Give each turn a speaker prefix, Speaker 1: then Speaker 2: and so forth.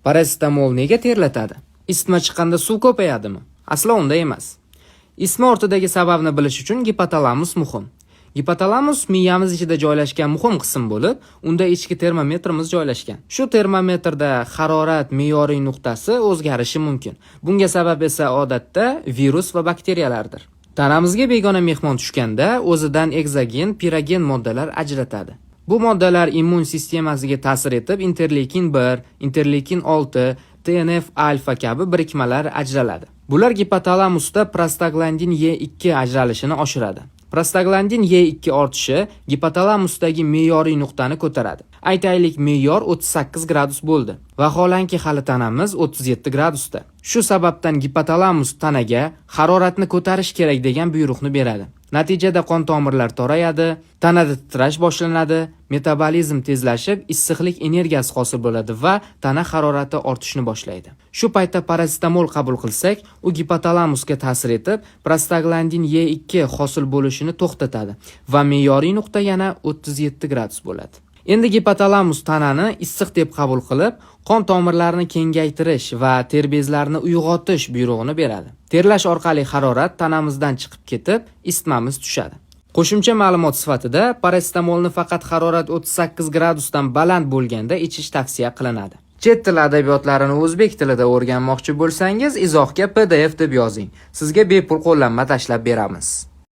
Speaker 1: Parasetamol nega terlatadi? Isitma chiqqanda suv ko'payadimi? Aslo unday emas. Isitma ortidagi sababni bilish uchun gipotalamus muhim. Gipotalamus miyamiz ichida joylashgan muhim qism bo'lib, unda ichki termometrimiz joylashgan. Shu termometrda harorat me'yoriy nuqtasi o'zgarishi mumkin. Bunga sabab esa odatda virus va bakteriyalardir. Tanamizga begona mehmon tushganda o'zidan ekzogen, pirogen moddalar ajratadi. Bu moddalar immun sistemasiga ta'sir etib, interleykin 1, interleykin 6, TNF alfa kabi birikmalar ajraladi. Bular gipotalamusda prostaglandin E2 ajralishini oshiradi. Prostaglandin E2 ortishi gipotalamusdagi me'yoriy nuqtani ko'taradi. Aytaylik, me'yor 38 gradus bo'ldi. Vaholanki hali tanamiz 37 gradusda. Shu sababdan gipotalamus tanaga haroratni ko'tarish kerak degan buyruqni beradi. Natijada qon tomirlar torayadi, tanada titrash boshlanadi, metabolizm tezlashib, issiqlik energiyasi hosil bo'ladi va tana harorati ortishni boshlaydi. Shu paytda parasetamol qabul qilsak, u gipotalamusga ta'sir etib, prostaglandin E2 hosil bo'lishini to'xtatadi va me'yoriy nuqta yana 37 gradus bo'ladi. Endi gipotalamus tanani issiq deb qabul qilib, qon tomirlarini kengaytirish va ter bezlarini uyg'otish buyrug'ini beradi. Terlash orqali harorat tanamizdan chiqib ketib, isitmamiz tushadi. Qo'shimcha ma'lumot sifatida parasetamolni faqat harorat 38 gradusdan baland bo'lganda ichish tavsiya qilinadi. Chet til adabiyotlarini o'zbek tilida o'rganmoqchi bo'lsangiz, izohga PDF deb yozing. Sizga bepul qo'llanma tashlab beramiz.